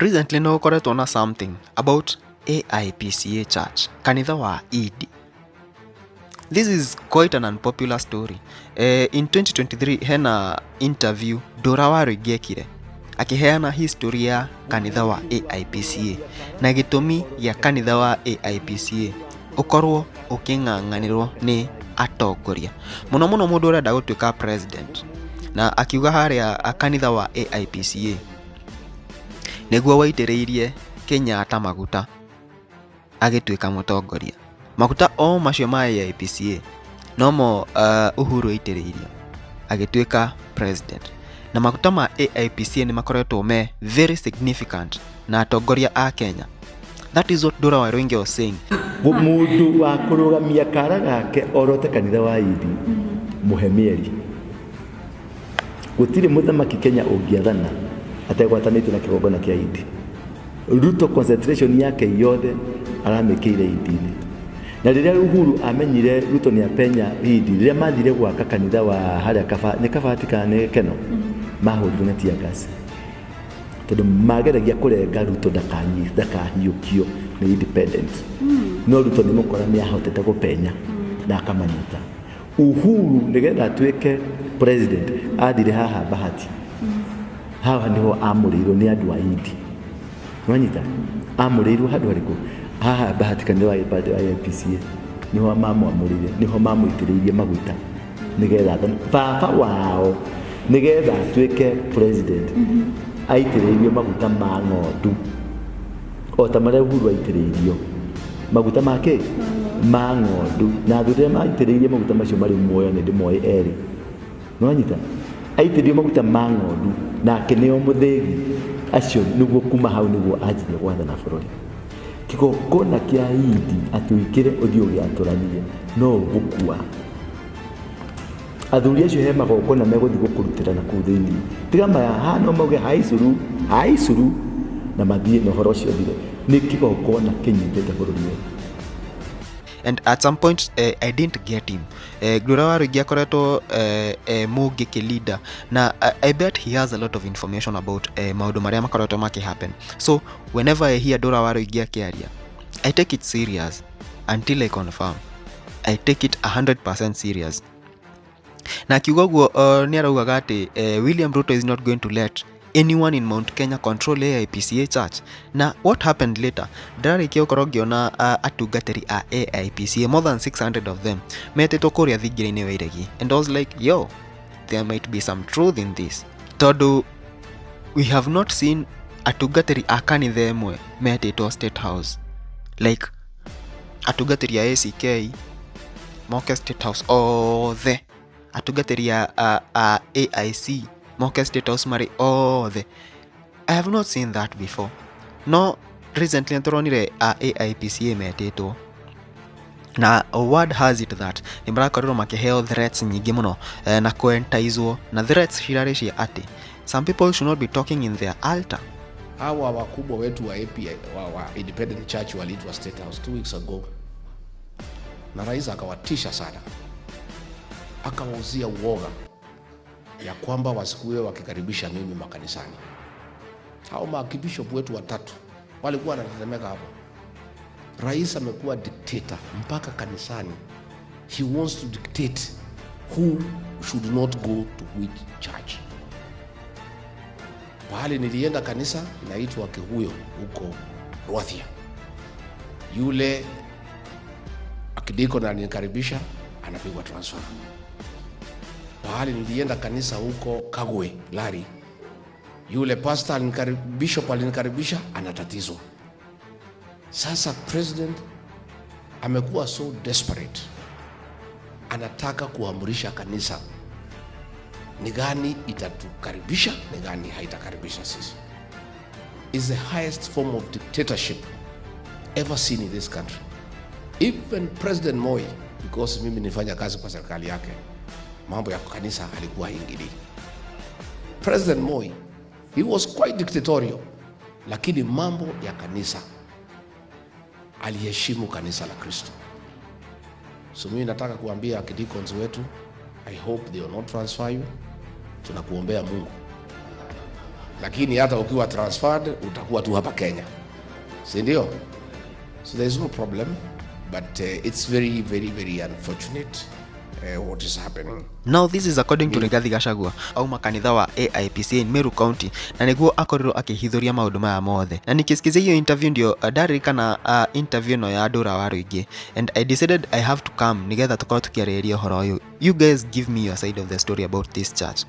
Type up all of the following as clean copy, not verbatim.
Recently nĩ gũkoretwo na something about AIPCA Church, kanitha wa Idi. This is quite an unpopular story. In 2023 hena interview Ndura Waruinge ekire akĩheana history ya kanitha wa AIPCA na gĩtũmi gĩa kanitha wa AIPCA ũkorwo ũkĩng'ang'anĩrwo nĩ atongoria mũno mũno mũndũ ũrenda gũtuĩka president, na akiuga harĩa kanitha wa AIPCA nĩguo waitĩrĩirie Kenyatta maguta agĩtuĩka mũtongoria. Maguta o macio ma AIPCA nomo Uhuru aitĩrĩirio agĩtuĩka president, na maguta ma AIPCA nĩ makoretwo me very significant na atongoria a Kenya. That is what Ndura Waruinge was saying. Mũndũ wa kũrũgamia kara gake orote kanitha wa Idi mũhe mĩeri. Gũtirĩ mũthamaki Kenya ũngĩathana ategwatanĩte na kĩgongona kĩa Idi. Ruto concentration yake yothe aramĩkĩire Idi-inĩ. Na rĩrĩa Uhuru amenyire Ruto nĩ apenya Idi, rĩrĩa mathire gwaka kanitha wa harĩa kaba, nĩ Kabati kana nĩ Keno, mahũrirwo na tear gas. Tondũ mageragia kũrenga Ruto ndakahiũkio nĩ independent. No Ruto nĩ mũkora nĩ ahotete gũpenya na akamanyita. Uhuru nĩgetha atuĩke president athire haha Bahati. Haha niho amũrĩirwo nĩ andũ a Idi. Nwanyita? Amũrĩirwo handũ harĩkũ? Haha Bahati kanitha wa AIPCA. Niho mamwamũrĩire, niho mamũitĩrĩirie maguta nĩgetha athane. Baba wao nĩgetha atuĩke president aitĩrĩirio maguta ma ng'ondu o ta marĩa Uhuru aitĩrĩirio maguta ma kĩ? Ma ng'ondu. Na athuri arĩa maitĩrĩirie maguta macio marĩ muoyo nĩ ndĩmoĩ erĩ. Nwanyita? Aitĩrĩirio maguta ma ng'ondu na akĩneo mũthĩgi acio, nĩguo kuma hau nĩguo anjirie gwathana bũrũri. Kĩgongona kĩa Idi atĩ ũingĩre ũthiĩ ũgĩatũranie no ũgũkua. Athuri acio he magongona megũthiĩ gũkũrutĩra na kũu thĩinĩ. Tiga maya haha no mauge haicuru haicuru na mathiĩ na ũhoro ũcio ũthire. Nĩ kĩgongona kĩnyitĩte bũrũri ũyũ. And at some point I didn't get him. Ndura Waruinge akoretwo Mũngĩkĩ leader, na I bet he has a lot of information about maũndũ marĩa makoretwo makĩ happen. So whenever I hear Ndura Waruinge akĩaria, I take it serious until I confirm. I take it 100% serious. Na akiuga ũguo nĩ araugaga atĩ William Ruto is not going to let anyone in Mount Kenya control AIPCA Church. Na what happened later, ndararĩkia gũkorwo ngĩona atungatĩri a AIPCA, more than 600 of them, metĩtwo kũrĩa thingira-inĩ wa Iregi, and I was like, yo, there might be some truth in this, tondũ we have not seen atungatĩri a kanitha ĩmwe metĩtwo State House, like atungatĩri a ACK moke State House othe, atungatĩri a AIC moke State House marĩ othe. I have not seen that before. No recently nĩtũronire a AIPCA metĩtwo, na word has it that nĩ marakorirwo makĩheo threats nyingĩ mũno na kũentaizwo, na threats cirarĩ cia atĩ some people should not be talking in their altar. Hawa wakubwa wetu wa API, wa Independent Church waliitwa State House 2 weeks ago, na rais akawatisha sana, akawauzia uoga ya kwamba wasikuwe wakikaribisha mimi makanisani. Hao maakibishop wetu watatu walikuwa wanatetemeka hapo. Rais amekuwa dictator mpaka kanisani. He wants to dictate who should not go to which church. Pahali nilienda kanisa inaitwa Kihuyo huko Rwathia. Yule akidiko alinikaribisha anapigwa transfer. Pahali nilienda kanisa huko Kagwe, Lari. Yule pastor bishop alinikaribisha anatatizwa. Sasa president amekuwa so desperate. Anataka kuamrisha kanisa ni gani itatukaribisha, ni gani haitakaribisha sisi. Is the highest form of dictatorship ever seen in this country. Even President Moi, because mimi nilifanya kazi kwa serikali yake, mambo ya kanisa alikuwa haingilii. President Moi, he was quite dictatorial, lakini mambo ya kanisa aliheshimu kanisa la Kristo. So mimi nataka kuambia archdeacons wetu, I hope they will not transfer you. Tunakuombea Mungu. Lakini hata ukiwa transferred utakuwa tu hapa Kenya, si ndio? So there is no problem, but it's very very very unfortunate what is happening. Now this is according to Rigathi Gachagua auma kanitha wa AIPCA in Meru County, na niguo akorirwo akihithuria maundu maya mothe. Na nikisikiza hiyo interview ndio ndaririkana interview no ya Ndura Waruinge, and I decided I have to come nigetha tukorwo tukiarĩrĩria ũhoro ũyũ. You guys give me your side of the story about this church.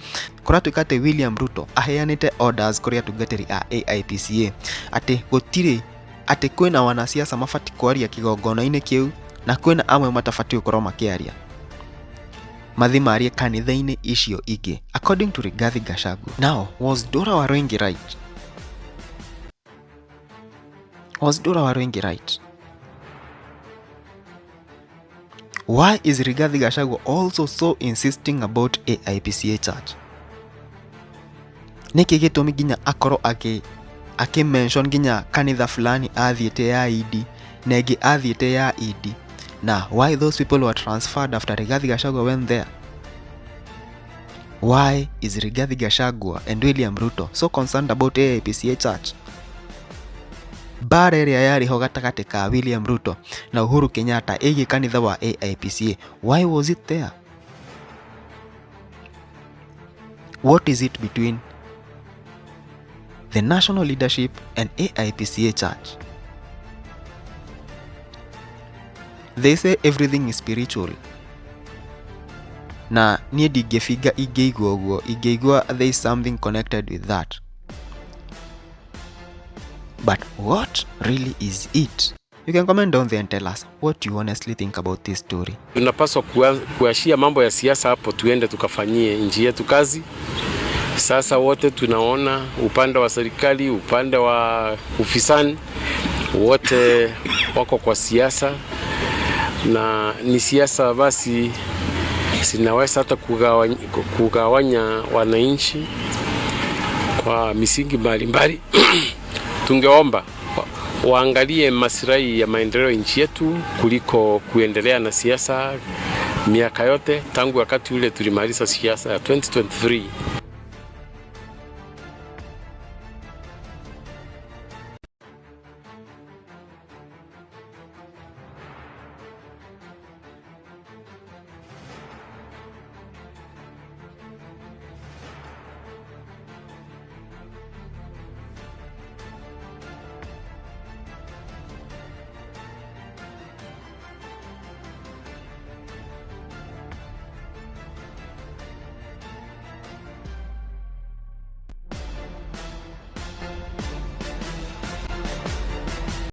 Kũratuĩka atĩ William Ruto aheanĩte orders kũrĩ atungatĩri a AIPCA atĩ gũtirĩ, atĩ kwĩna wanasiasa mabatiĩ kwaria kĩgongona-inĩ kĩu na kwĩna amwe matabatiĩ gũkorwo makĩaria, mathi marie kanitha-inĩ icio ingĩ, according to Rigathi Gachagua. Now, was Ndura Waruinge right? Was Ndura Waruinge right? Why is Rigathi Gachagua also so insisting about AIPCA church? Nĩkĩ gĩtũmi nginya akorwo akĩ mention nginya kanitha fulani athiĩte ya ID na ĩngĩ athiĩte ya ID? Na why those people were transferred after Rigathi Gachagua went there? Why is Rigathi Gachagua and William Ruto so concerned about AIPCA church? Mbara ĩrĩa yarĩ ho gatagatĩ ka William Ruto na Uhuru Kenyatta ĩgiĩ kanitha wa AIPCA, why was it there? What is it between the national leadership and AIPCA church? They say everything is spiritual. Na niĩ ndingĩbinga ingĩigua ũguo, ingĩigua there is something connected with that. But what really is it? You can comment down there and tell us what you honestly think about this story. Tunapaswa kuashia mambo ya siasa hapo, tuende tukafanyie nchi yetu kazi. Sasa wote tunaona upande wa serikali, upande wa ufisani, wote wako kwa siasa, na ni siasa basi zinaweza hata kugawanya wananchi kwa misingi mbalimbali. Tungeomba waangalie maslahi ya maendeleo ya nchi yetu kuliko kuendelea na siasa miaka yote tangu wakati ule tulimaliza siasa ya 2023.